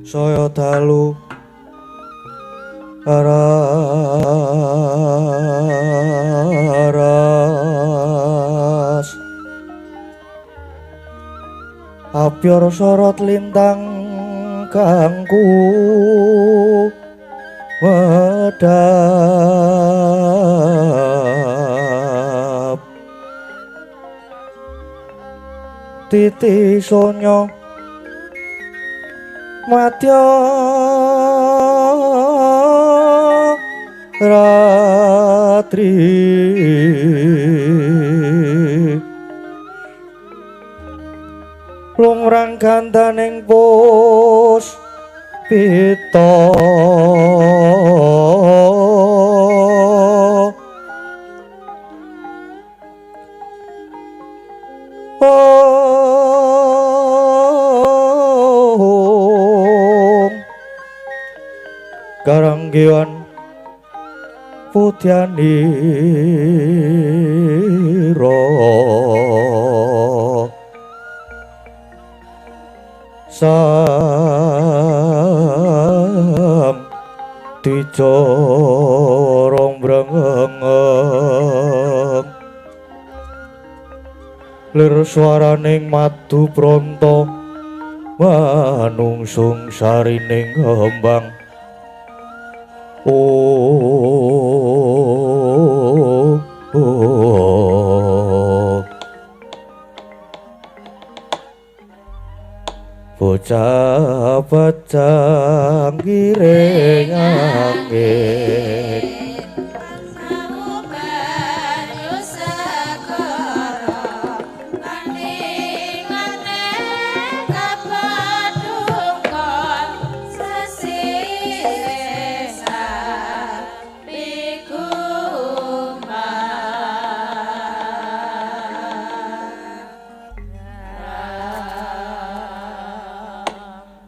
Saya dalu aras apyor sorot lintang kangku wedhap titi sonya madya ratri lumrang gandaning pus pita karanggiwan putyanira sang dicorong brengeng lir swaraning madu pronto manungsung sarining kembang. Oh, oh, bocah bocah ngiring angin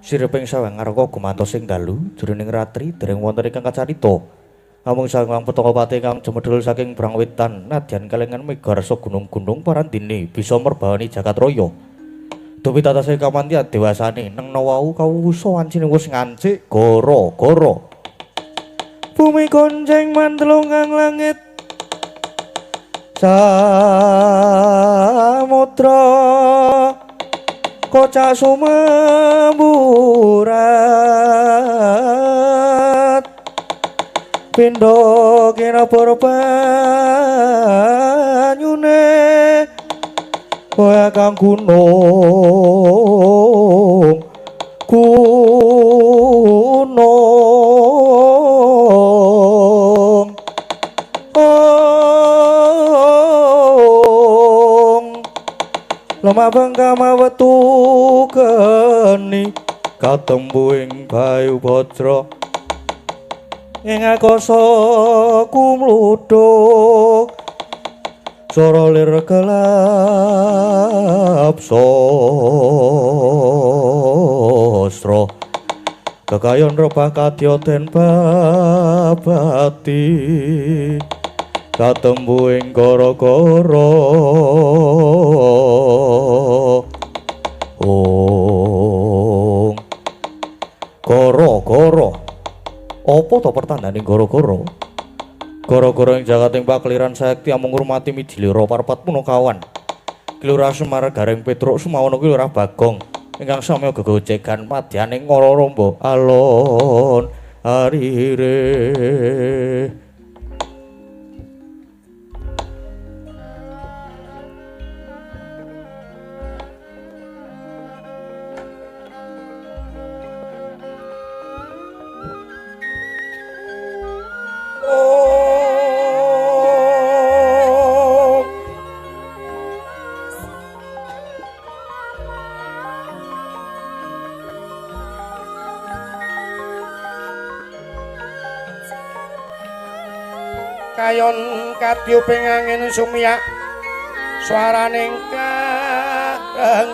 sireping sawang ngarka gumantos ing dalu jroning ratri dereng wonten ingkang kacarita. Namung sang Petaka Pati kang jemedhul saking Brangwetan nadyan kalengan megarsa gunung-gunung parandene bisa merbani jagat raya. Dupi tatase kamantiyan dewasane neng wau kawusa wancine wis ngancik gara-gara. Bumi gonceng mantelungang langit samudra kocak sumemburat pindha kinabur banyune kaya kang gunung gunung. Lemah bengkama wetu geni katembu ing bayu bajra ing akasa kumluduk swara lir gelap sastra kekayon rebah kadya den babati katembu ing gara-gara. Ong gara-gara apa to pertandane gara-gara? Gara-gara ing jagating pakeliran sayekti amung ngurmati Mijilira parpat punakawan. Ki Lurah Semar Gareng Petruk Sumawana ki Lurah Bagong ingkang samya gegojegan madyaning Ngararamba alon arire. Kayon kadyuping angin sumiyak swaraning karengyan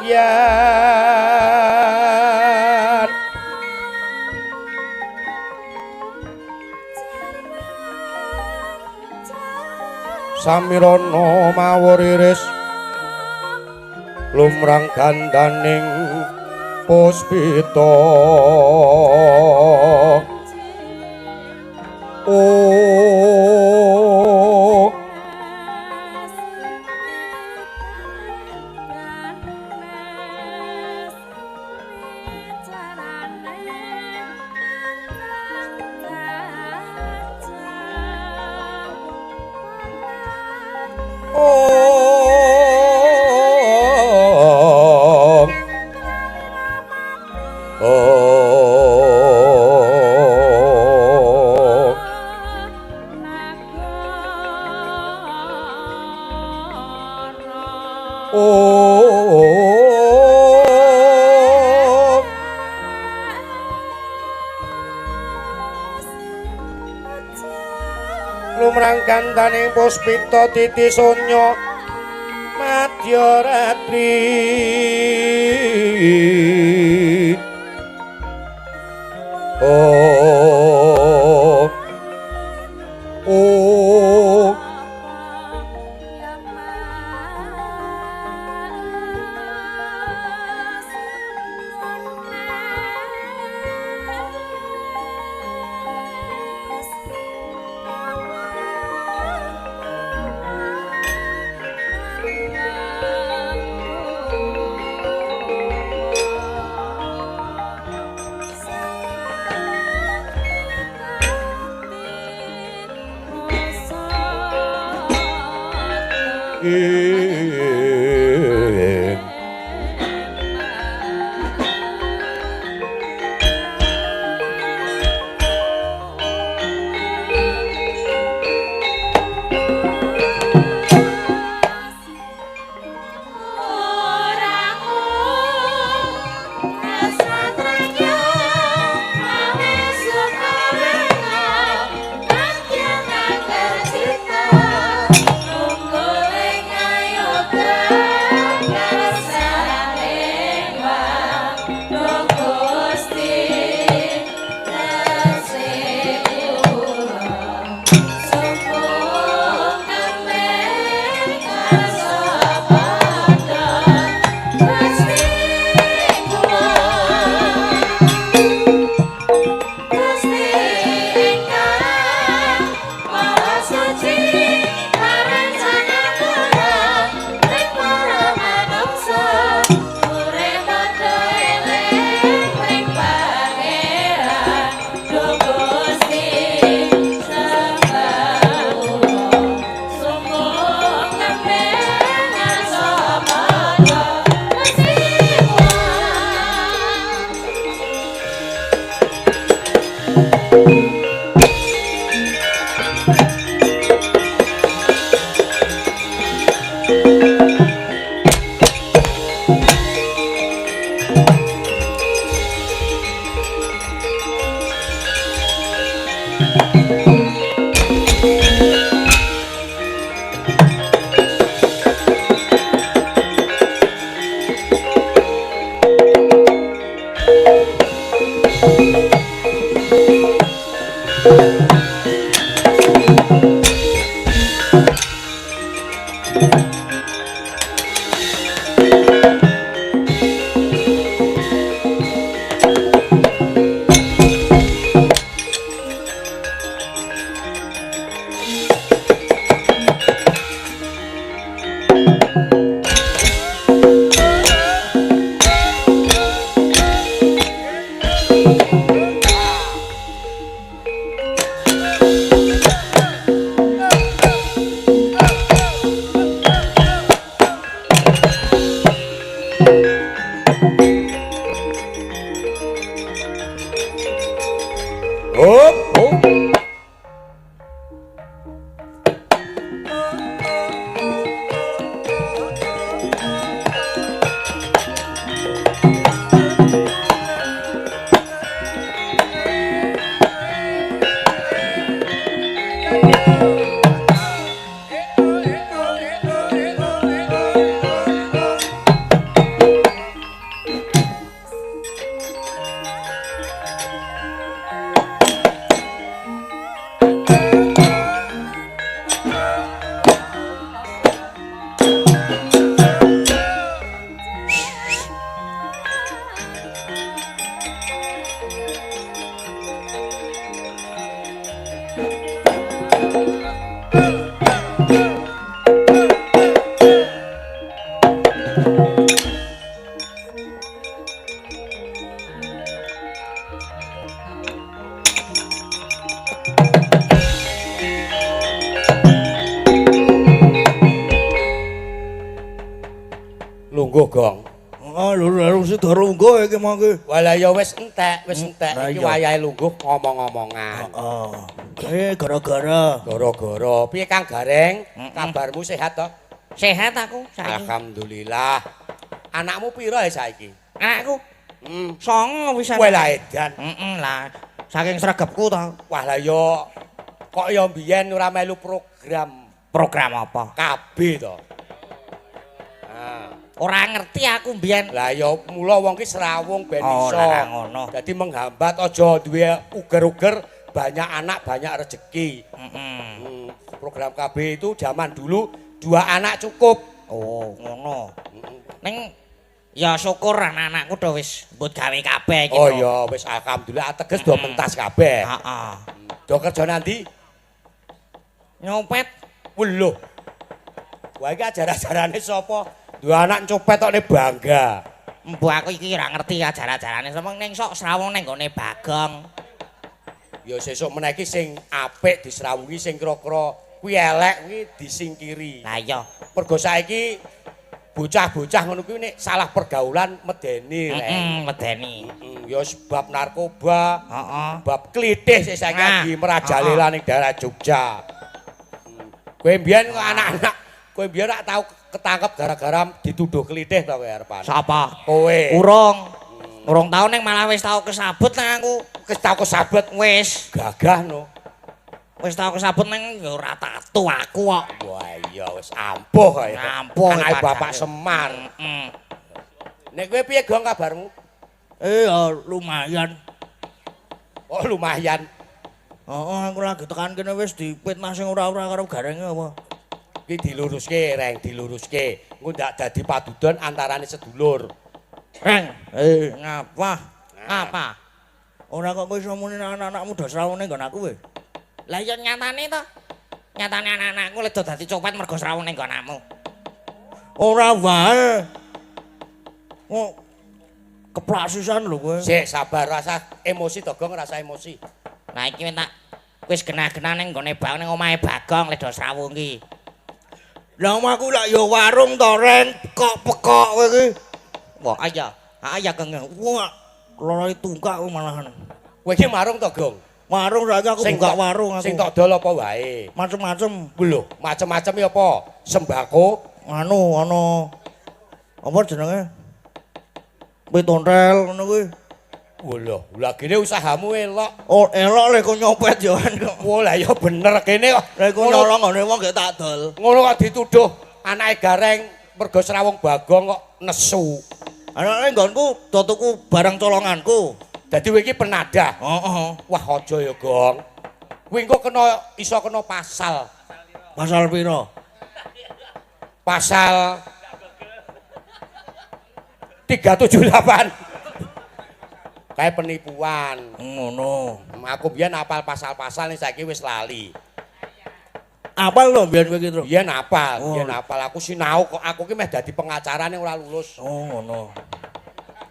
samirana mawur iris lumrang gandaning Puspita. Oh, lumrang gandaning puspita titi sonya madya ratri. Oh, oh, Lungguh, Gong. Ah, lho sida lungguh iki mangke. Walah ya wis entek, wis entek. Iki wayahe lungguh ngomong-ngomongan. Heeh. Gara-gara. Gara-gara. Piye Kang Gareng? Kabarmu sehat to? Sehat aku saiki. Alhamdulillah. Anakmu pira ya saiki? Anakku? 9 wisan. Wah lah edan. Heeh lah. Saking sregepku to. Wah lah ya kok ya mbiyen ora melu program. Program apa? KB to. Ah. Ora ngerti aku mbiyen. Lah ya mula wong ki srawung ben iso. Ora ngono. Dadi menghambat aja duwe uger-uger, banyak anak banyak rezeki. Program KB itu zaman dulu 2 anak cukup. Oh, ngono. Ning ya syukur anak-anakku do wis mbut gawe kabeh iki. Oh ya wis alhamdulillah teges do mentas kabeh. Heeh. Do kerja nanti? Nyopet. Lho. Wah iki ajar-ajarane sapa? Dua anak copet kok ne bangga. Mbuh aku iki ora ngerti ajar-ajarane sapa ning sok srawung ning gone Bagong. Ya sesuk meneh iki sing apik disrawungi, sing kira-kira kuwi elek kuwi disingkiri. Lah iya. Mergo saiki bocah-bocah ngono kuwi nek salah pergaulan medeni rek. Heeh, medeni. Ya sebab narkoba, heeh, bab klithih sing saiki lagi merajalela ning daerah Jogja. Kowe mbiyen kok anak-anak kowe mbiyen rak tau ketangkep gara-gara dituduh klithih to kowe arepan. Sapa? Kowe. Urung. Urung tau ning malah wis tau kesabet nang aku. Wis tau kesabet wis. Gagah no. Wis tau kesabet ning ya ora tatu aku kok. Wah iya wis ampuh kaya. Ampuh anake Bapak Semar. Heeh. Nek kowe piye Gong kabarmu? Ya lumayan. Oh lumayan. Heeh, aku lagi tekan kene wis dipitnah sing ora-ora karo garenge apa. Iki diluruske, Reng, diluruske. Engko ndak dadi padudon antarane sedulur. Reng, ngapa? Ngapa? Ora kok kowe iso muni anak-anakmu do srawune nggon aku kowe. Lah iya nyatane to. Nyatane anak-anakku lek do dadi copet mergo srawune nggonmu. Ora wae. Kok keplak sisan lho kowe. Sik sabar, rasa emosi to, Gong, rasa emosi. Lah iki tak wis genah-genah ning nggone Bagong ning omahe Bagong lek do srawung ki. Lah omahku lak ya warung to, Reng, kok pekok kowe iki. Wah, iya. Ha iya Gong. Wah, loro tungkak malahan. Kowe iki marung to, Gong? Warung saiki aku buka warung aku. Sing tok dol apa wae? Macem-macem. Lho, macem-macem ya apa? Sembako, anu ana apa jenenge? Pitontel ngono kuwi. Lho, lha gene usahamu elok. Oh, elok lek kok nyopet yo kok. Wah, lah ya bener kene kok. Lek kok nyolong ngene wong gek tak dol. Ngono kok dituduh anake Gareng mergo srawung Bagong kok nesu. Anake nggonku do tuku barang colonganku. Dadi kowe iki penadah. Heeh. Wah, aja ya, Gong. Kowe engko kena iso kena pasal. Pasal pira? Pasal 378. Kayak penipuan. Ngono. Aku biyen apal pasal-pasal ning saiki wis lali. Apal lho biyen kowe iki, Tru? Biyen apal, biyen apal. Aku sinau kok aku ki meh dadi pengacara ning ora lulus. Oh, ngono.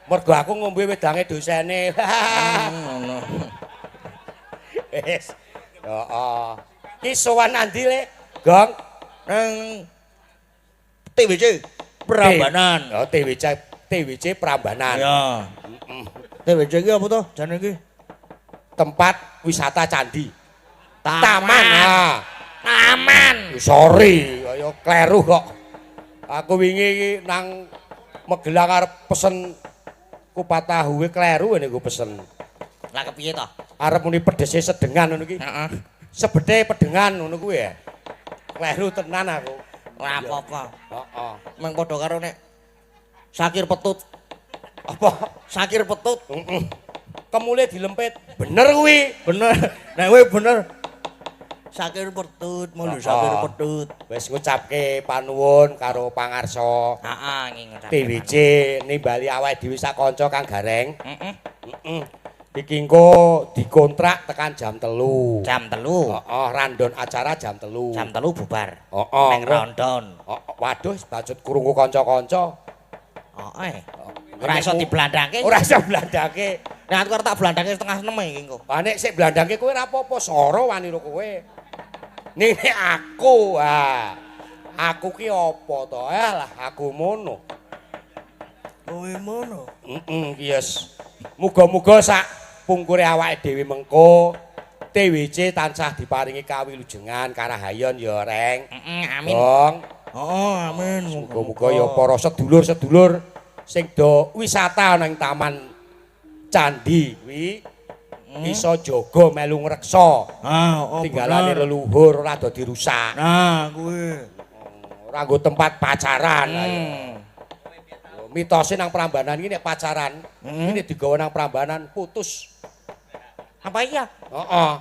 Mergo aku ngombe wedange dosene. Ngono. Wis. Heeh. Ki sowan nandi le, Gong? Nang TWC Prambanan. Oh, TWC Prambanan. Iya. Heeh. TWC iki apa to jane iki? Tempat wisata candi. Taman. Ah. Taman. Sorry, kaya kleru kok. Aku wingi iki nang Magelang arep pesen kupat tahu kleru ngene nggo pesen. Lah kepiye to? Arep muni pedese sedengan ngono iki. Heeh. Sebete pedengan ngono kuwi ya. Kleru tenan aku. Ora apa-apa. Heeh. Meng padha karo nek Sakir petut. Apa? Sakir petut. Heeh. Kemule dilempit. Bener kuwi. Bener. Nek kowe bener. Sakir petut, mau lho sakir petut. Wis ngucapke panuwun karo pangarsa. Heeh, ngi ngucapke. TWC nimbali awake dhewe sak kanca Kang Gareng. Heeh. Heeh. Iki engko dikontrak tekan jam 3. Jam 3. Heeh, rundown acara jam 3. Jam 3 bubar. Heeh. Neng rundown. Heeh, waduh bacut krungu kanca-kanca. Heeh. Ora iso diblandangke. Ora iso blandangke. Nek aku arep tak blandangke 5:30 iki engko. Lah nek sik blandangke kowe ora apa-apa, soro wani ro kowe. Ning nek aku, ah. Aku ki apa to? Alah, aku mono. Kowe mono. Heeh, yes. Muga-muga sak pungkure awake dhewe mengko TWC tansah diparingi kawilujengan karahayon ya, Reng. Heeh, amin. Bong. Heeh, amin. Muga-muga ya para sedulur-sedulur sing do wisata nang Taman Candi kuwi iso jaga melu ngreksa. Ah, oh, tinggalane leluhur ora do dirusak. Nah, kuwi. Ora nggo tempat pacaran. Mitose nang Prambanan iki nek pacaran, ini digawa nang Prambanan putus. Apa iya? Heeh.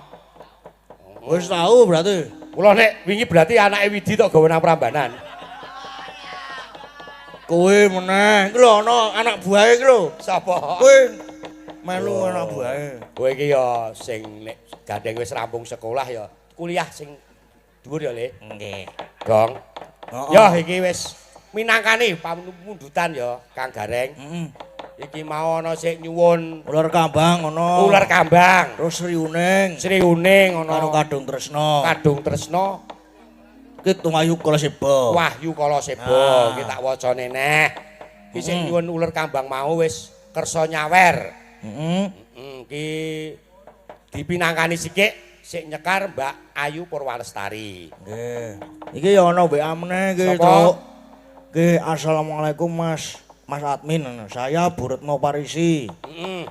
Wis tau berarti. Kula nek wingi berarti anake Widi tok gawa nang Prambanan. Kowe meneh. Iki lho ana anak buahe iki lho. Sapa? Kowe melu anak buahe. Kowe iki ya sing nek gandeng wis rampung sekolah ya kuliah sing dhuwur ya, Le. Nggih. Gong. Heeh. Ya iki wis minangkani pamundutan ya Kang Gareng. Heeh. Iki mau ana sing nyuwun Ular kambang ana. Ular kambang. Terus Sri Uning. Sri Uning ana. Karo Kadung Tresna. Kadung Tresna. Ki Wahyu Kalaseba. Wahyu Kalaseba Ah. iki tak wacane neh. Ki sing nyuwun ular kambang mau wis kersa nyawer. Heeh. Ki dipinangkani sikik sik nyekar Mbak Ayu Purwalestari. Nggih. Iki ya ana WA meneh iki, Sapa? Cuk. Nggih, assalamualaikum Mas. Mas admin, saya Bu Retno Parisi.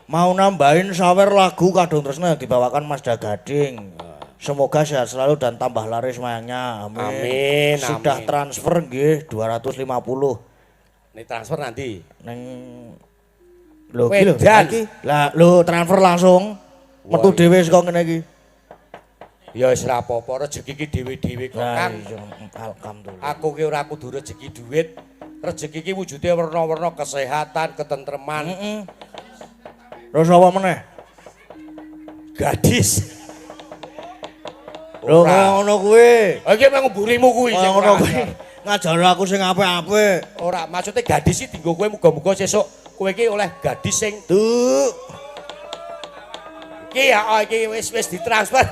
Mau nambahin sawer lagu Kadung Tresna yang dibawakan Mas Dagading. Semoga sehat selalu dan tambah laris mayangnya. Amin. Amin, Sudah amin. Transfer nggih 250. Ini transfer nanti. Neng lho iki lho. Wedan. Iki. Lah lho transfer langsung. Metu Wah, dhewe saka ngene iki. Ya wis ora apa-apa, rezeki ki dhewe-dhewe kok, Lah Kang. iya, alhamdulillah. Aku ki ora kudu rezeki duit. Rezeki ki wujude werna-werna kesehatan, ketentreman, Heeh. Terus apa meneh? Gadis. Lho Ora. ngono kuwi. Iki mung mburimu kuwi sing Ngono ora. kuwi. Ngajar aku sing apik-apik. Ora, maksudnya gadis iki dinggo kowe muga-muga sesuk kowe iki oleh gadis sing Tuh. iki ya oh, iki wis wis ditransfer.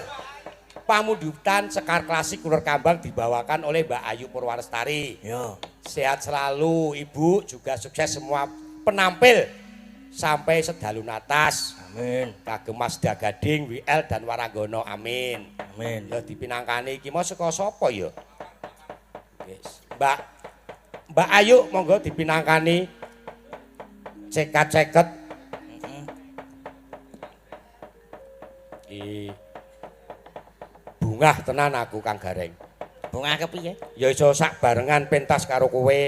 Pamundutan Sekar Klasik Ular Kambang dibawakan oleh Mbak Ayu Purwalestari. Ya. Sehat selalu Ibu, juga sukses semua penampil sampai sedalu natas. Amin. Kagem Mas Dagading, WL dan Waranggono. Amin. Amin. Ya dipinangkani iki mau saka sapa ya? Wis. Mbak Mbak Ayu monggo dipinangkani cekat-ceket. Iki bungah tenan aku Kang Gareng. Bungah kepiye? Ya iso sak barengan pentas karo kowe.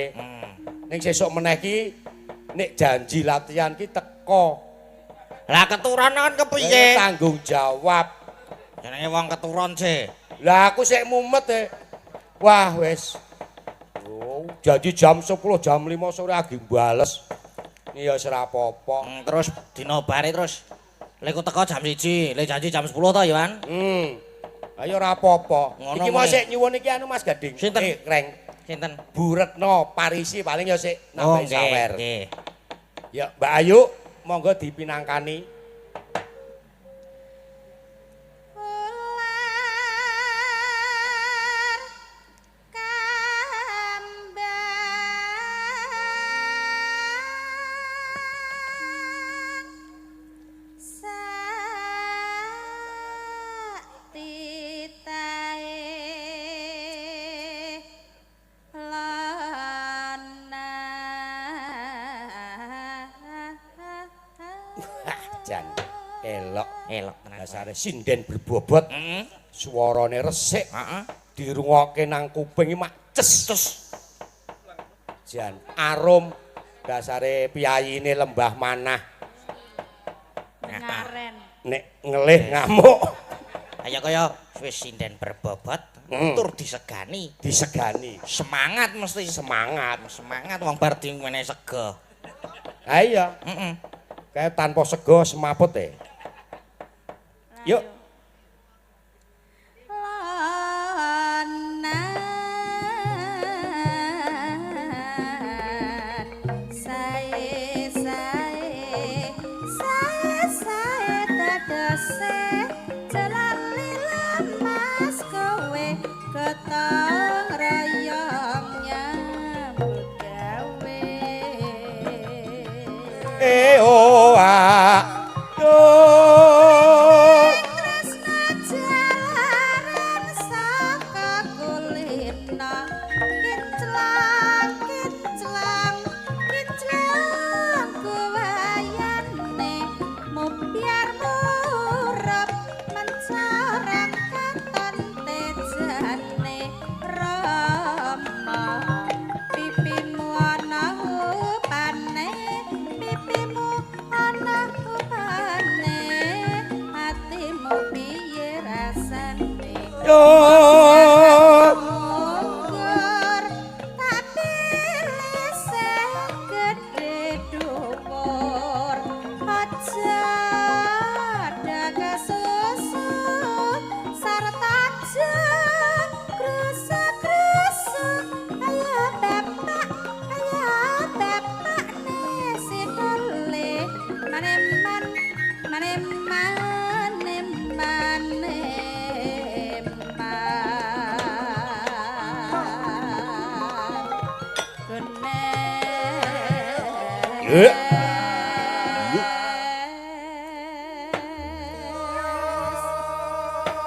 Ning sesuk meneh iki nek janji latihan ki teko. Lah keturon kan kepiye? Tanggung jawab. Jenenge wong keturon sih. Lah aku sik mumet e. Wah wis. Oh, janji jam 10, jam 5 sore agi bales. Ini ya wis ora apa-apa. Terus dina bare terus leku teko jam 1, le janji jam 10 to ya, Wan? Ayo ora apa-apa. Ngono Iki mau meneh. sik nyuwun iki anu Mas Gading. Sinten? Reng. Sinten? Bu Retno Parisi paling ya sik nambahi sawer. Nggih. Ya, Mbak Ayu, monggo dipinangkani. Ular kambang sak titahe lana. Hah, jan elok. Elok tenan. Dasare sinden berbobot, Heeh. suarane resik, Heeh. dirungokke nang kuping iki mak ces. Terus Jan arum dasare piyayine lembah manah Ngaren. nek ngelih ngamuk ayo kaya wis sinden berbobot tur disegani. Disegani. Semangat mesti. Semangat. Semangat wong bar diwene sega. Ha iya, Heeh. kayak tanpa sego semaput e. Yuk. Lonan sae sae sae sae dadose jelali lemas kowe gotong royong nyambut gawe. Eh oh ah yo. Tresna jalaran saka kulina kinclang kinclang kinclang kuwayane mubyar murep mencorang katon tejane Rama pipimu ana upane pipimu ana upane atimu piye rasane Yo. Mungkur tak pilih sing gedhe dhuwur aja ada kesusu sarta aja krusa-krusu ayo bapak ne sidole maneman maneman maneman Yuk.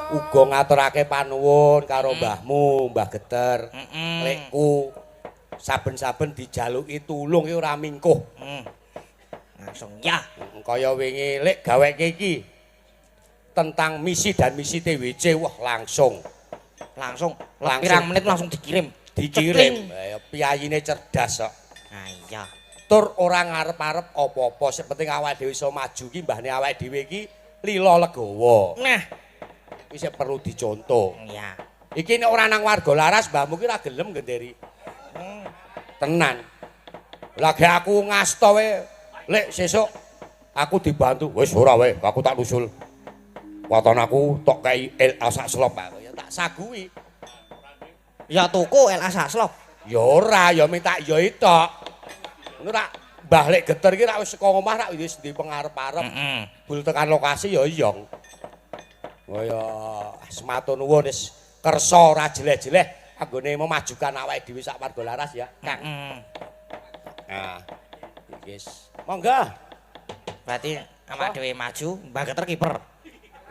Uga ngaturake panuwun karo mbahmu, Mbah Geter. Lekku saben-saben dijaluki tulung iki ora mingkuh. Langsung ya. Kaya wingi lek gaweke iki tentang misi dan misi TWC, wah langsung. Langsung Langsung. pirang menit langsung dikirim. Dikirim. Piyayine cerdas kok. Nah iya. Tur ora ngarep-arep apa-apa, sing penting awake dhewe iso maju ki mbahne awake dhewe iki lila legawa. Nah, Iki sing perlu dicontoh. iya. Iki nek ora nang warga laras mbahmu ki ora gelem genderi. Tenan. Lagi aku ngasta wae, lek sesuk aku dibantu. Wis ora wae, aku tak nusul. Waton aku tok kei LA sak slop aku ya tak sagui. Ya tuku LA sak slop. Ya ora, ya minta ya itok. Ngono rak Mbah Lek Geter iki rak wis saka omah rak wis duwe pengarep-arep. Bul tekan lokasi ya iyong. Kaya matur nuwun wis kersa ora jeleh-jeleh anggone memajukan awake dhewe sak warga laras ya, Kang. Nah, iki wis. Monggo. Berarti awake dhewe maju, Mbah Geter kiper.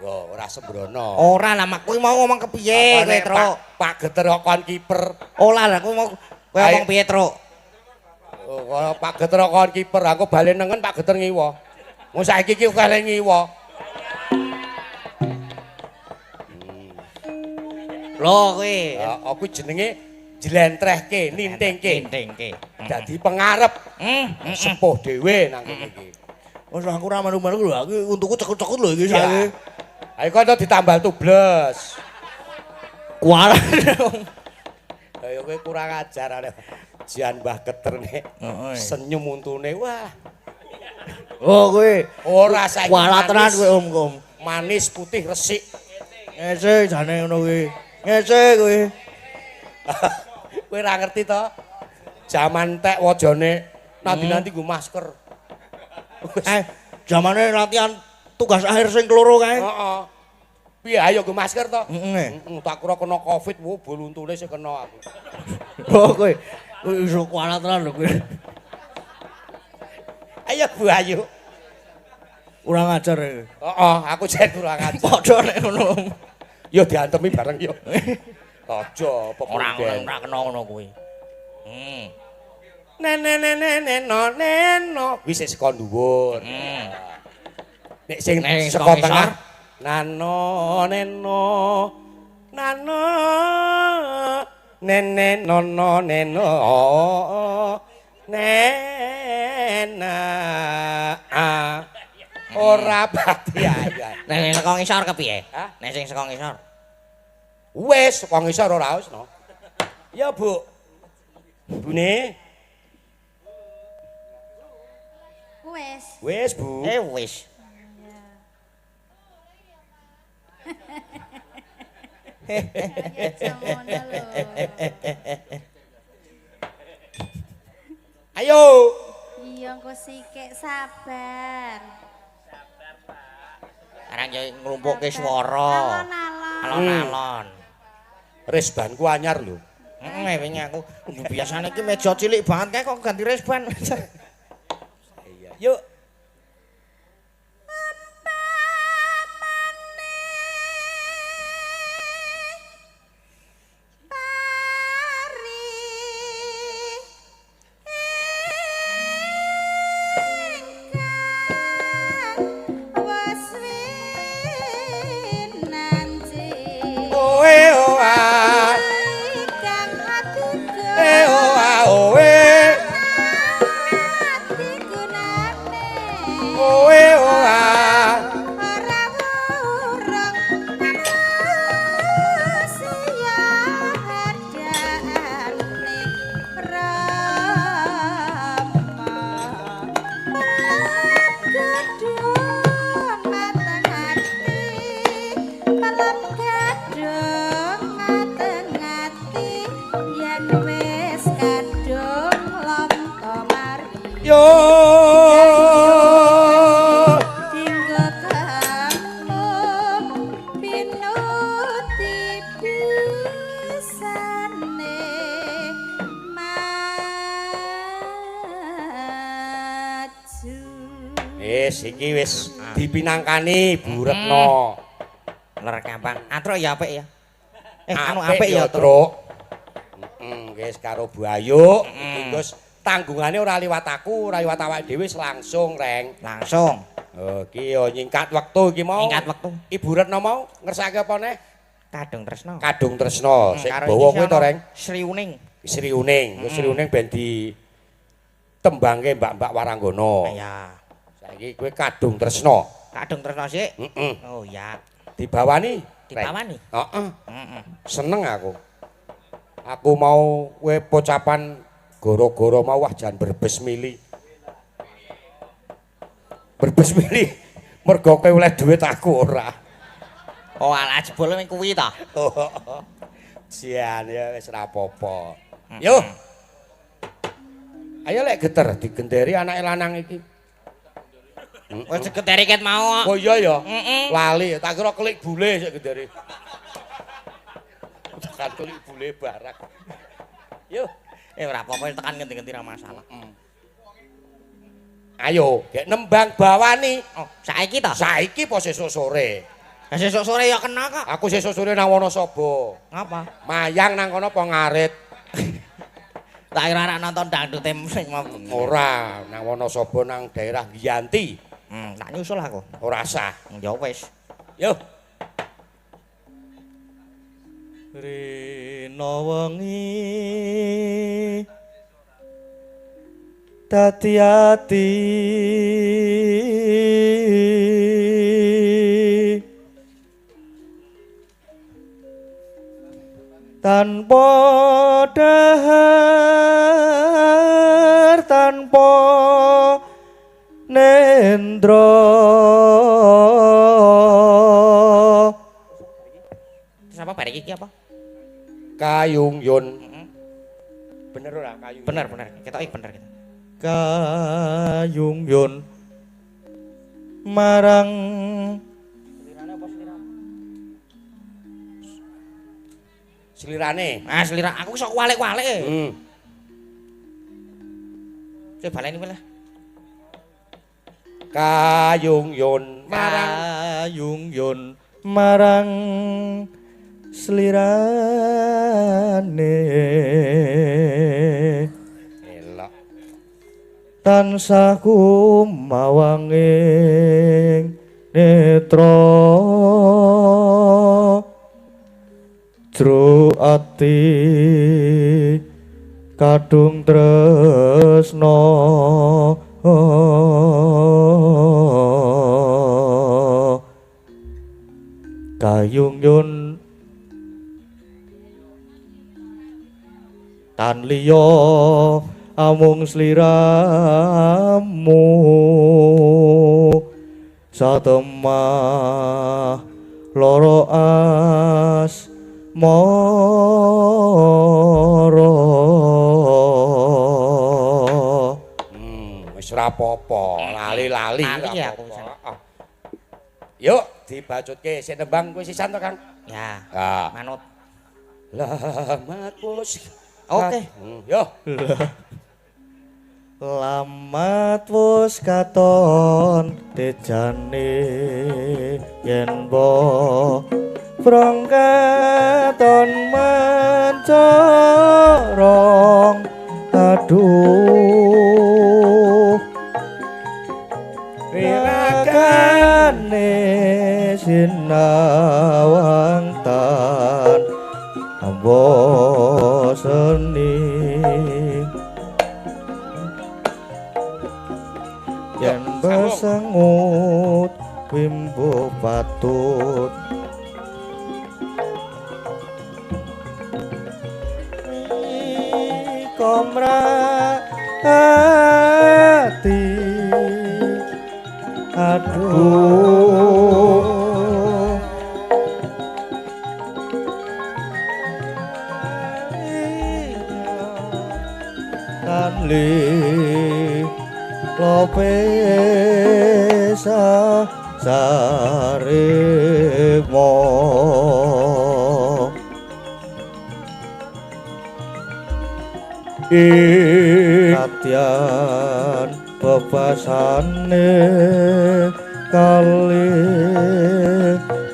Wah, ora sembrono. Ora lah mak kuwi mau ngomong kepiye kowe, Truk? Pak Geter kok kon kiper. Ora lah kuwi mau kowe ngomong piye, Truk? Oh, Pak Geter kok kon kiper, aku bali nengen Pak Geter ngiwa. Wong saiki iki kale ngiwa. Lho kowe. Ya, aku jenenge jlentrehke, nintingke. Nintingke. Dadi pengarep. Sepuh dhewe nang kene iki. Wis aku ora melu-melu lho, aku untuku cekut-cekut lho iki saiki. Ayo kono ditambal tubles. Kualat. Ayo kowe kurang ajar arek. Jan Mbah Geter nek senyum untune wah. Oh kowe ora saiki. Kualat tenan kowe Om Kom. Manis putih resik. Ngece jane ngono kuwi. Ngece kowe. Kowe ora ngerti to? Jaman tek wajane nanti-nanti nggo masker. Jamane latihan tugas akhir sing keloro kae. Heeh. Piye ayo nggo masker to? Heeh. Tak kira kena Covid, wo boluntune sing kena aku. Oh kowe iso kualat tenan lho kowe. Ayo Bu Ayu. Kurang ajar. Heeh, aku jen kurang ajar. Padha nek ngono. Yo diantemi bareng yo. Aja ora ora kena ngono kuwi. Nene neno wis saka dhuwur. Nek sing saka tengah nano neno nano nene nono neno nena ora pati ayo. Nek sing saka ngisor kepiye? Nek sing saka ngisor. Wis saka ngisor ora wis no. Ya Bu. Bune. Wis. Wis, Bu. Wis. Ya ngono lho. Ayo. Iya engko sikik sabar. Arang yo nglumpukke swara. Alon-alon. Alon-alon. Resbanku anyar lho. Heeh, wingi aku biasane iki meja cilik banget kae kok ganti resban. Iya. Yuk. Iki wis dipinangkani Bu Retno. Ler gampang. Atruk ya apik ya. Anu apik ya, Truk. Heeh, wis karo Bu Ayu. Iki wis tanggungane ora liwat aku, ora liwat awake dhewe langsung, Reng. Langsung. Oh, iki yo nyingkat wektu iki mau. Nyingkat wektu. Ibu Retno mau ngersake apa neh? Kadung Tresno. Kadung Tresno. Sing bawa kuwi to, Reng? Sri Uning. Sri Uning. Sri Uning ben di tembangke Mbak-mbak Waranggono. Iya. Saiki kowe Kadung Tresno. Kadung Tresno sik? Heeh. Oh iya. Dibawani? Dibawani? Heeh. Heeh. Seneng aku. Aku mau kowe pocapan goro-goro mau wah jan berbes mili. Berbes mili mergo kowe oleh duit aku ora. Oh alah jebule mung kuwi ta. Jan ya wis ora apa-apa. Yo. Ayo lek geter digenderi anake lanang iki. Wis digenderi ket mau. Oh iya ya. Heeh. Lali tak kira kelik bule sik genderi. Tekan kelik bule barak. Yo. Ora apa-apa tekan ngendi-ngendi ra masalah. Ayo, gek nembang bawani. Oh, saiki ta? Saiki apa sesuk sore? Lah sesuk sore ya kena kok. Aku sesuk sore nang Wonosobo. Ngapa? Mayang nang kono apa ngarit. Tak kira arek nonton dangdut sing mau. Ora, nang Wonosobo nang daerah Giyanti. Tak nyusul aku. Ora sah. Ya wis. Yo. Rina wengi dadi ati tanpa dahar tanpa nendra. Siapa barek iki apa? Kayung Yun. Bener ora Kayung? Bener, bener. Ketoke bener gitu. Kayung Yun marang selirane. Ah, selira aku sok walik-walik. Coba baleni lah. Kayung Yun marang Kayung Yun marang selirane. Elok. Tansah kumawanging netra jro ati kadung tresna Kayung Yun tan liya amung sliramu satemah loro as mara. Wis ora apa-apa, lali-lali ora apa-apa. Yuk dibacutke sik nembang kowe sisan to, Kang? Ya. Ha. Manut. Lamat wis. Oke. Yo. Lamat wis katon tejane yen bo prongkaton mencorong aduh wirakane sinawang tan ambo seni yen besengut wimbo patut komra ati aduh tanli lopesa saremo Katian bebasane kali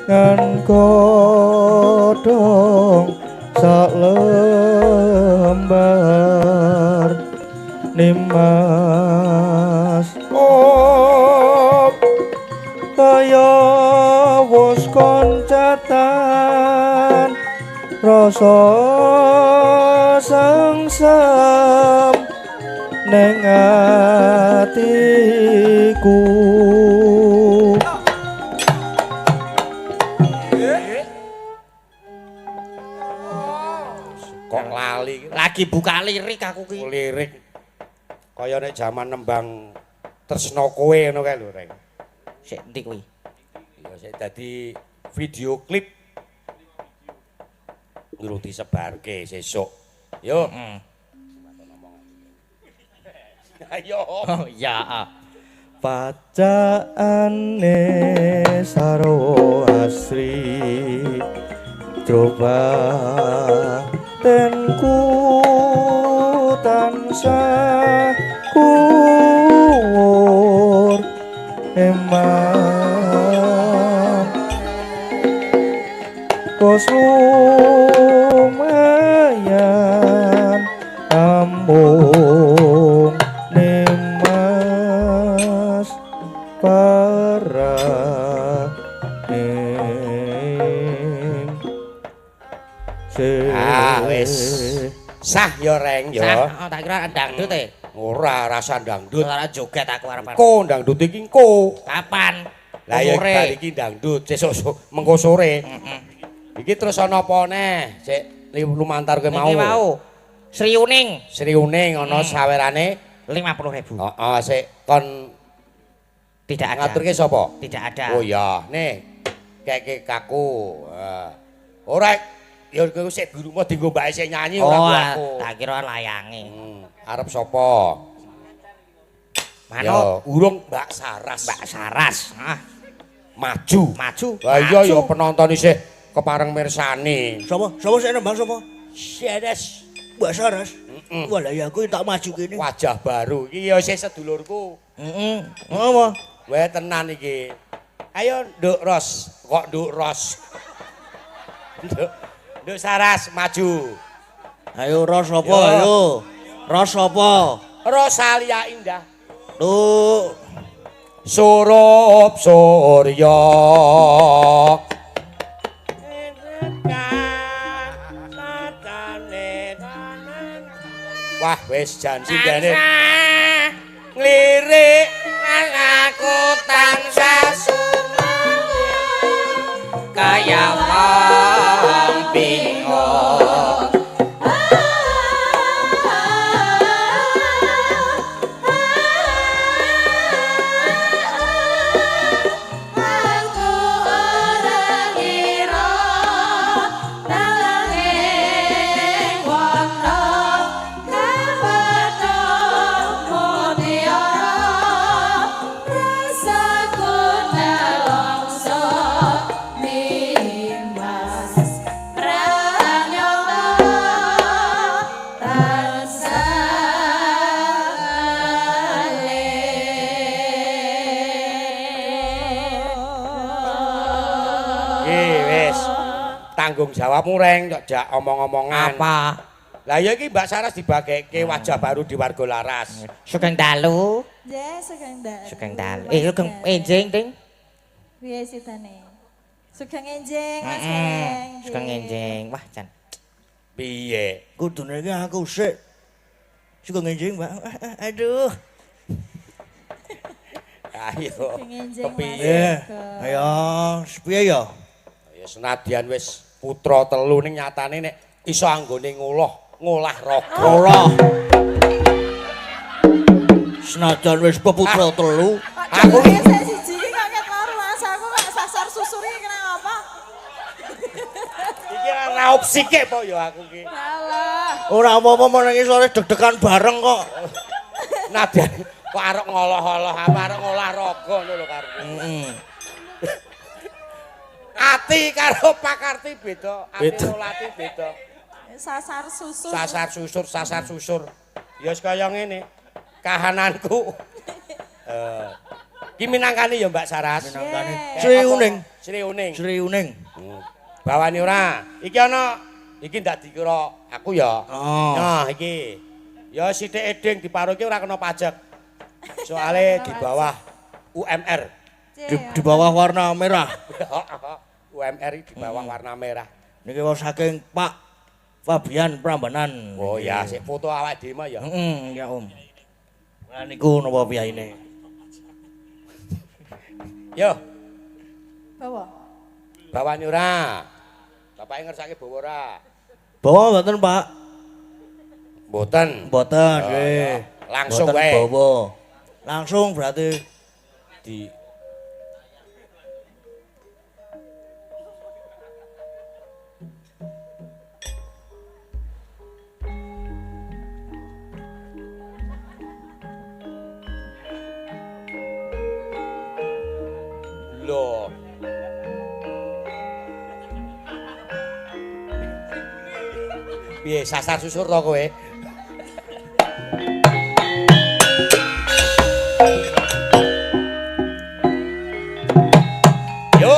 ngan godhong sak lembar nimas om kaya wis koncatan rasa sengsem ning atiku. Kok lali lagi buka lirik aku ki. Lirik kaya nek jaman nembang Tresno Kowe ngono kae lho, Reng. Sik endi kuwi? Ya sik dadi video klip ngurung disebarke sesuk. Yo. Ayo. Oh iya. Pacaane sarwa asri coba tenku tansah kuwur eman kos lumayan amung nimas para ning. Ah wis sah ya Reng ya. Sah, oh, tak kira dangdut e. Ora rasa dangdut. Ora joget aku arep. Engko dangdut iki engko. Kapan? Lah ya bar iki dangdut sesuk mengko sore. Heeh. Iki terus ana apa neh? Sik lumantar kowe mau. Iki mau. Sri Uning. Sri Uning ana sawerane 50.000. Heeh, sik kon tidak ada. Ngaturke sapa? Tidak ada. Oh iya, nih keke kaku. Ora ya kowe sik guru mau dienggo mbake sik nyanyi ora aku. Oh, tak kira layange. Arep sapa? Manut. Ya, urung Mbak Saras. Mbak Saras. Ah. Maju. Maju. Lah iya ya penonton isih kepareng mirsani. Sapa? Sapa sik nembang sapa? Saras. Mbak Saras. Wah lah ya aku tak maju kene. Wajah baru. Iki ya isih sedulurku. Heeh. Apa? Weh tenan iki. Ayo Nduk Ros. Kok Nduk Ros? Nduk Nduk Saras maju. Ayo Ros apa ayo? Ros apa? Rosalia Indah. Nduk Surup surya. Wah wis jan sindene. Nglirik aku tansah sumelang kaya wong bingung. Aku ora ngira dalan Tanggung jawabmu reng kok jak omong-omongan. Apa? Lah ya iki Mbak Saras dibagekke wajah baru di Warga Laras. Sugeng dalu. Nggih, sugeng dalu. Sugeng dalu. Sugeng enjing, Ding. Piye sitane? Sugeng enjing, Mas Gareng. Sugeng enjing. Wah, jan. Piye? Kudune iki aku sik. Sugeng enjing, Mbak. Aduh. Ayo. Sugeng enjing, Mas. Kepiye? Ayo, piye ya? Ya senadyan wis putra telu ning nyatane nek iso anggone ngolah raga. Ngolah. Senajan wis peputra telu, aku iki sik siji iki kok ket loro Mas, aku kok sasar susur iki kena apa? Iki raup sikik po ya aku iki. Alah. Ora apa-apa meneng isore deg-degan bareng kok. Nadyan kok arep ngolah-olah apa arep ngolah raga ngono lho karepku. Heeh. Ati karo Pakarti beda, ati Lati beda. Sasar susur. Sasar susur, sasar susur. Ya wis kaya ngene. Kahananku. Ki minangkani ya Mbak Saras. Minangkani. Sri Uning. Sri Uning. Sri Uning. Bawani ora? Iki ana iki ndak dikira aku ya. Oh. Nah, iki. Ya sithik eding diparo iki ora kena pajak. Soale di bawah UMR. Di bawah warna merah. UMR di bawah warna merah. Niki wau saking Pak Fabian Prambanan. Oh ya, sik foto awake dhewe ya. Heeh, ya Om. Lah niku napa piyayine? Yo. Bawa. Bawani ora? Bapake ngersake bawa ora? Bawa mboten, Pak? Mboten. Mboten, nggih. Langsung wae. Bawa. Langsung berarti di Loh. Piye sasar susur to kowe? Yo.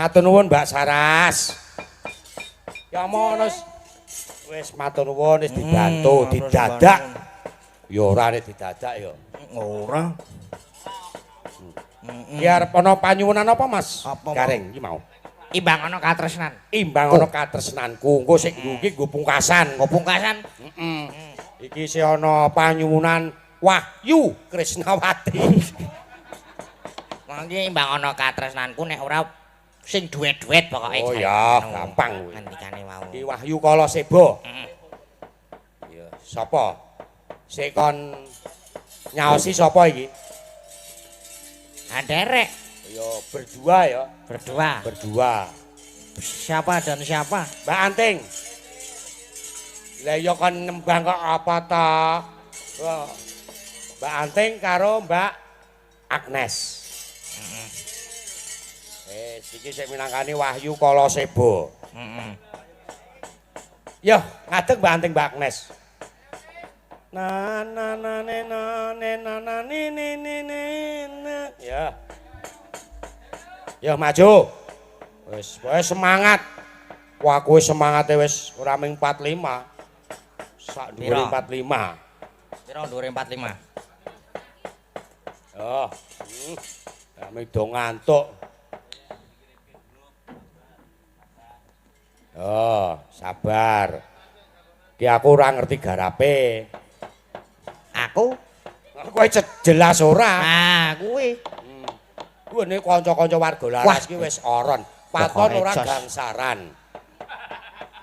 Matur nuwun Mbak Saras. Ya mono wis matur nuwun wis dibantu, didadak. Ya ora nek didadak ya. Ora. Ki arep ana panyuwunan apa Mas? Apa, Gareng iki mau. Imbang ana katresnan. Imbang ana katresnanku, engko sing nggo iki nggo pungkasan. Nggo pungkasan. Heeh. Iki isih ana panyuwunan Wahyu Krisnawati. Mangke imbang ana katresnanku nek ora sing duet-duet pokoke. Oh ya, gampang kuwi. Ngendikane wau. Iki Wahyu Kalaseba. Heeh. Ya, sapa? Sik kon nyaosi sapa iki? Anderek. Ya berdua ya. Berdua. Berdua. Siapa dan siapa? Mbak Anting. Lah ya kon nembang kok apa ta? Mbak Anting karo Mbak Agnes. Heeh. Iki sik minangkani Wahyu Kalaseba. Heeh. Yo, ngadeg Mbak Anting Mbak Agnes. Na na na ne na ne na na ni ni ni ni na. Ya. Ya maju. Wis, pokoke semangat. Wah, kowe semangate wis ora ming 45. Sak dhuwure 45. Piro dhuwure 45? Oh. Kami do ngantuk. Oh, sabar. Ki aku ora ngerti garape. Aku? Kowe jelas ora. Ah, kuwi. Kuwi nek kanca-kanca warga Laras ki wis oron. Paton ora gangsaran.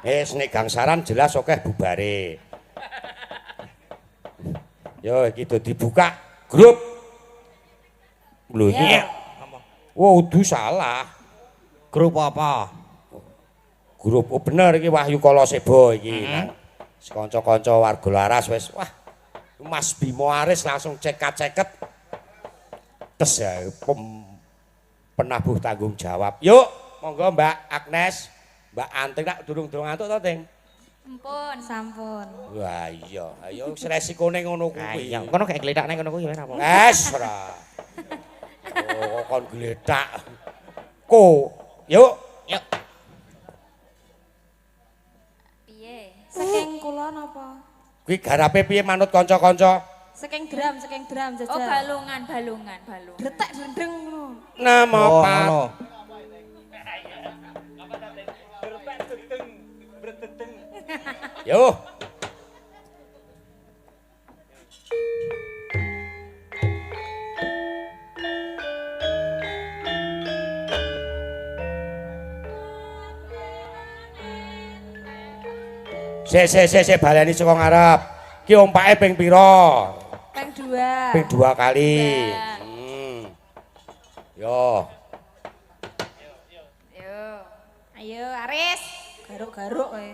Wis nek gangsaran jelas akeh bubare. Yo iki do dibuka grup. Lho iki. Wah, udu salah. Grup apa? Grup oh bener iki Wahyu Kalaseba iki. Kanca-kanca warga Laras wis wah. Mas Bimo Aris langsung cekat-ceket. Tes ya penabuh tanggung jawab. Yuk, monggo Mbak Agnes, Mbak Anting tak durung-durung ngantuk to, Ting? Ampun, sampun. Wah iya, ayo resikone ngono kuwi. Iya, kono gek gletakne ngono kuwi ora apa. Wes ora. Oh, kon gletak. Ko, yuk. Yuk. Piye? Saking kula napa? Kuwi garape piye manut kanca-kanca? Saking drum jajal. Oh, balungan, balungan, balungan. Dretek drendeng ngono. Nama pat. Yo. Sik sik sik sik baleni saka ngarep. Ki ompake ping pira? Ping 2. Ping 2 kali. Yo. Yo. Ayo Aris, garuk-garuk kowe.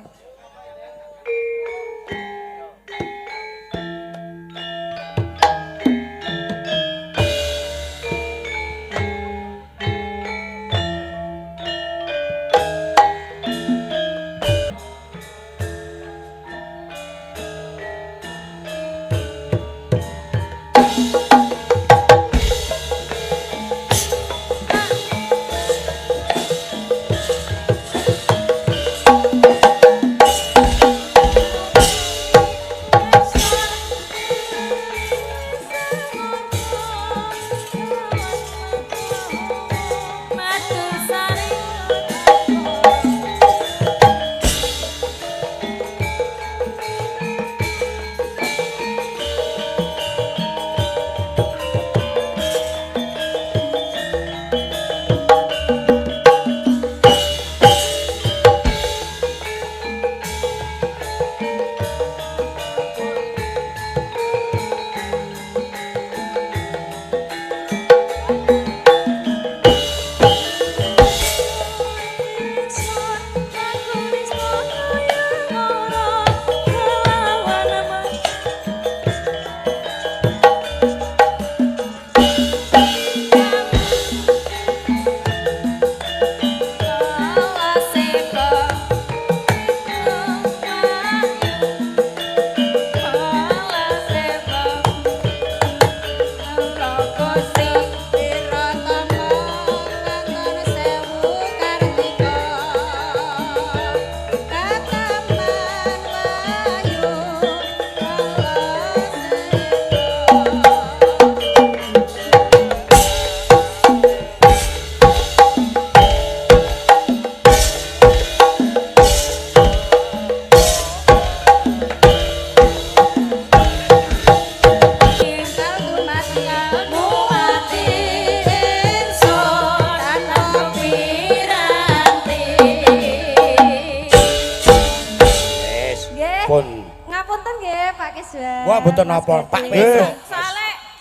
Ngapunten nggih Pak Kiswan. Wah, mboten napa, Pak Petro.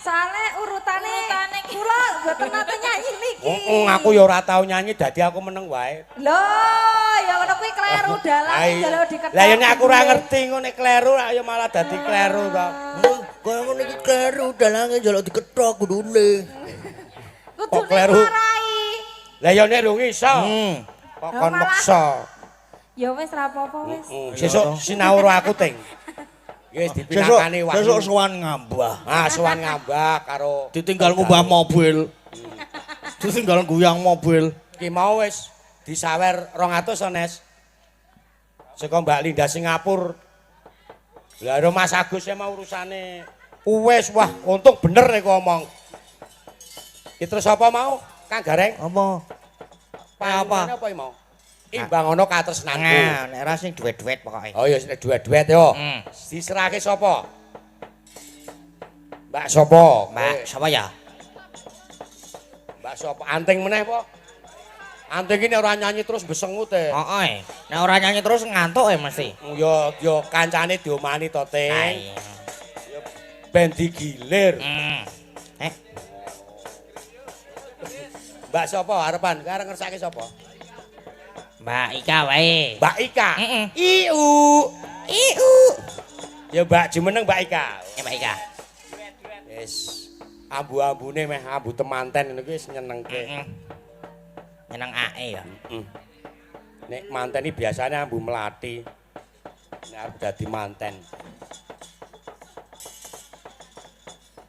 Soale urutane kula mboten nate nyanyi niki. Heeh, aku ya ora tau nyanyi dadi aku meneng wae. Lho, ya ngono kuwi kleru dalan njaluk diketok. Lah ya nek aku ora ngerti ngono nek kleru ya malah dadi kleru to. Kaya ngono iki kleru dalange njaluk diketok kudune. Kudune kleru. Lah ya nek rung iso. Kok kon meksa. Ya wis ra apa-apa wis. Sesuk sinau ro aku ting. Wis dipinakane wae. Sesuk sowan ngambah. Ah, sowan ngambah karo ditinggal ngumbah mobil. Ditinggal guyang mobil. Ki mau wis disawer 200 to, Nes. Saka Mbak Linda Singapura. Lah karo Mas Agus e mau urusane. Wis wah, untung bener nek ngomong. Ki terus apa mau? Kang Gareng? Apa? Apa? Apa mau? Imbang ana katresnanku. Nah, nek ora sing duet-duet pokoke. Oh ya sing duet-duet yo. Diserahke sapa? Mbak sapa? Mbak sapa ya? Mbak sapa? Anting meneh apa? Anting iki nek ora nyanyi terus besengut e. Heeh. Nek ora nyanyi terus ngantuk e mesti. Yo yo kancane diomani to, Ting. Yo ben digilir. Eh. Mbak sapa arepan? Arep ngersake sapa? Mbak Ika wae. Mbak Ika. Iu. Iu. Ya Mbak jumeneng Mbak Ika. Ya Mbak Ika. Wis ambu-ambune meh ambu temanten ngono kuwi wis nyenengke. Nyeneng ae ya. Nek manten iki biasane ambu melati. Nek arep dadi manten.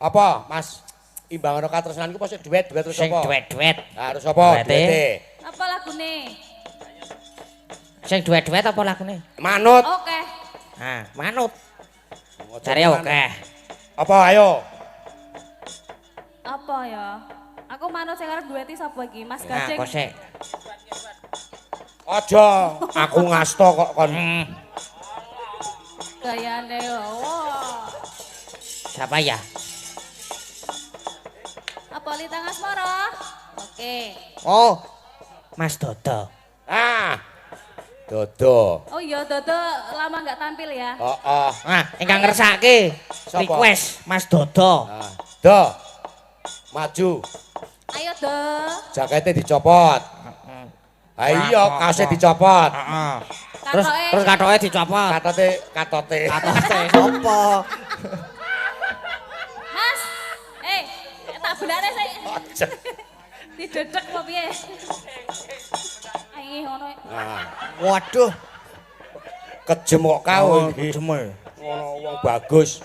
Apa, Mas? Imbang ana katresnanku apa sing duet-duet terus Sing apa? duet-duet. Harus apa? Duete. Apa lagune? Sing duet-duet apa lagune? Manut. Oke. Ah, manut. Cari oke. Apa ayo? Apa ya? Aku manut sing arep dueti sapa iki? Mas Gajeng. Nah, kok sik. Aja, aku ngasto kok kon. Gayane wah. Siapa ya? Apa Lintang Asmara? Oke. Oh, Mas Dodo. Ah. Dodo. Oh iya, Dodo lama nggak tampil ya. Heeh. Nah, ingkang ngersake request Mas Dodo. Nah, Do. Maju. Ayo, Do. Jakete dicopot. Heeh. Ha iya, kaose dicopot. Heeh. Terus terus katoke dicopot. Katote katote. Katote sapa? Mas. Tak benane sik. Didedek apa piye? Ayo ngono. Waduh. Kejem kok kau iki. Kejem. Ngono wong bagus.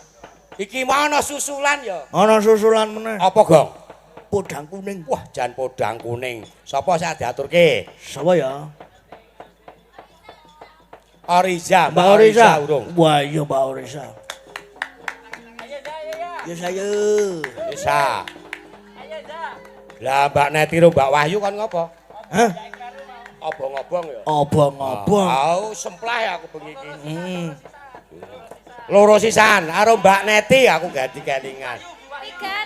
Iki mau ana susulan ya? Ana susulan meneh. Apa, Gong? Podang kuning. Wah, jan podang kuning. Sapa sing diaturke? Sapa ya? Oriza, Mbak Oriza. Urung. Wah, iya Mbak Oriza. Ya saya. Bisa. Lah Mbak Neti ro Mbak Wahyu kon ngopo? Hah? Obong-obong ya. Obong-obong. Au semplah ya aku bengi iki. Loro sisan karo Mbak Neti aku ganti kelingan.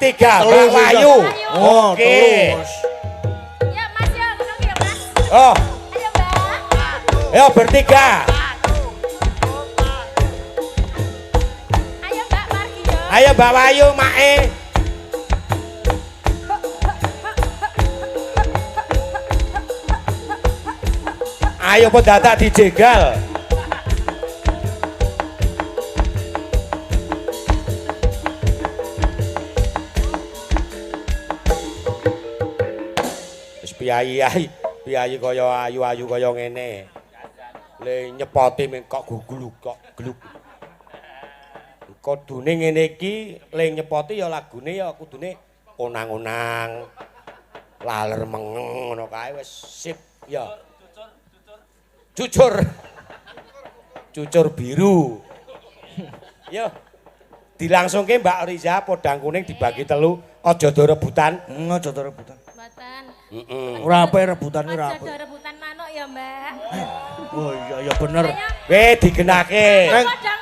Tiga. Mbak Wahyu. Oh, oke. Ya Mas ya, ngono ya Mas. Oh. Ayo Mbak. Ayo bertiga. Ayo Mbak Margi yo. Ayo Mbak Wahyu mae. Ayo pun dadak dijegal. Wis piyayi, piyayi kaya ayu-ayu kaya ngene. Le nyepoti meng kok gugluk kok gluk. Kudune ngene iki le nyepoti ya lagune ya kudune onang-onang. Laler mengeng ngono kae wis sip ya. Cucur. Cucur biru. Yo. Dilangsungke Mbak Riza podang kuning dibagi telu, aja do rebutan. Aja do rebutan. Mboten. Heeh. Ora apik rebutan ora apik. Aja do rebutan manuk ya, Mbak. Oh iya ya bener. Weh digenake.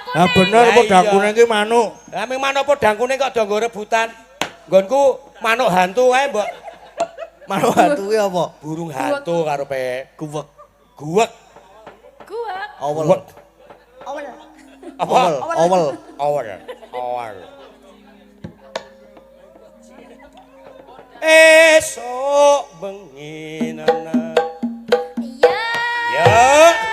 Ha bener podang kuning ki manuk. Lah ming manuk podang kuning kok do nggo rebutan. Nggonku manuk hantu kae, Mbok. Manuk hantu ki apa? Burung hantu karepe. Guwek. Guwek. Guwek. Awel. Guwek. Awel. Apa? Owel. Owel. Owel. Esok bengi nana. Iya. Ya.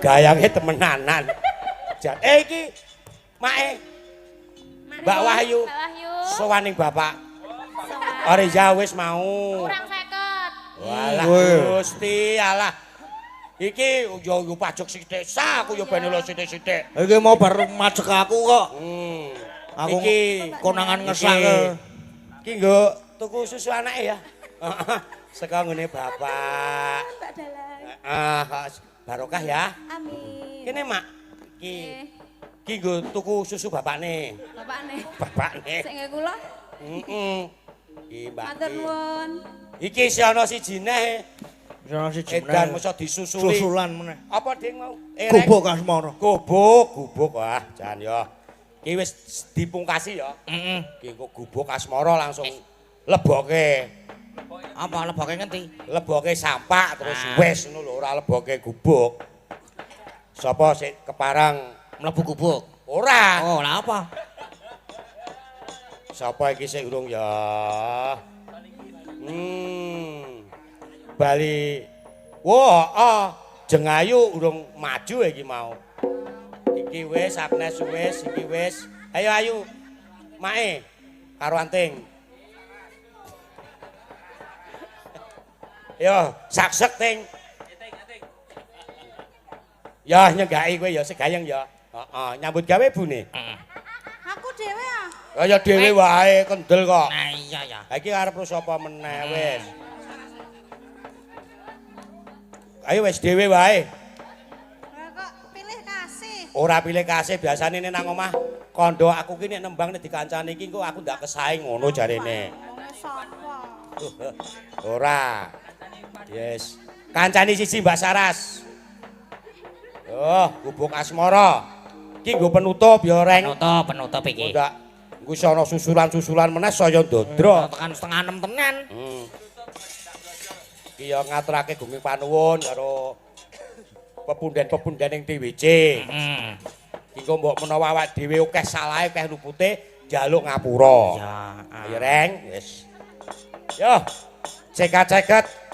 Gayangnya temenanan. Jan, iki mae Mbak Wahyu. Sowaning bapak. Ora ya wis mau. Kurang 50. Walah Gusti Allah. Iki yo yo pajak sithik sah aku yo ben lho sithik-sithik. Iki mau bar majek aku kok. Aku Iki konangan ngesake. Iki nggo tuku susu anake ya. Saka ngene bapak. Mbak Dalang. Heeh, barokah ya. Amin. Kene Mak. Iki. Iki nggo tuku susu bapakne. Bapakne. Bapakne. Sing nggih kula. Heeh. Iki Mbak. Matur nuwun. Iki isih ana siji neh. Ana siji meneh. Edan mosok disusuli. Susulan meneh. Apa ding mau? Gubuk asmara. Gubuk, gubuk wah jan ya. Iki wis dipungkasi ya. Heeh. Iki engko gubuk asmara langsung leboke. Apa leboke ngendi? Leboke sampak terus wis ngono lho ora leboke gubuk. Sapa sik keparang mlebu gubuk? Ora. Oh, lah apa? Sapa iki sik urung ya? Bali. Wah, ah, Jengayu urung maju iki mau. Iki wis Agnes wis, iki wis. Ayo ayu. Mae karo anting. Yo, saksek ting. Ya nyenggaki kowe ya segayeng ya. Heeh, nyambut gawe bune. Aku dhewe ah. Kaya dhewe wae kendel kok. Nah iya ya. Ha iki arep sapa meneh wis. Ayo wis dhewe wae. Lah kok pilih kasih. Ora pilih kasih biasane nek nang omah kandha aku ki nek nembang nek dikancani iki engko aku ndak kesaing ngono jarene. Wonge sapa? Ora. Yes. Kancani siji Mbak Saras. Oh, gubuk asmara. Iki nggo penutup ya, Reng. Penutup, penutup iki. Ndak. Engko iso ana susulan-susulan meneh saya ndodro. Tekan 5:30 tenan. Iki ya ngaturake gunging panuwun karo pepunden-pepunden ing TWC. Heeh. Iki engko mbok menawa awak dhewe akeh salahe, akeh lupute njaluk ngapura. Ya, Ayo, Reng. Wis. Yo. Cekat-ceket.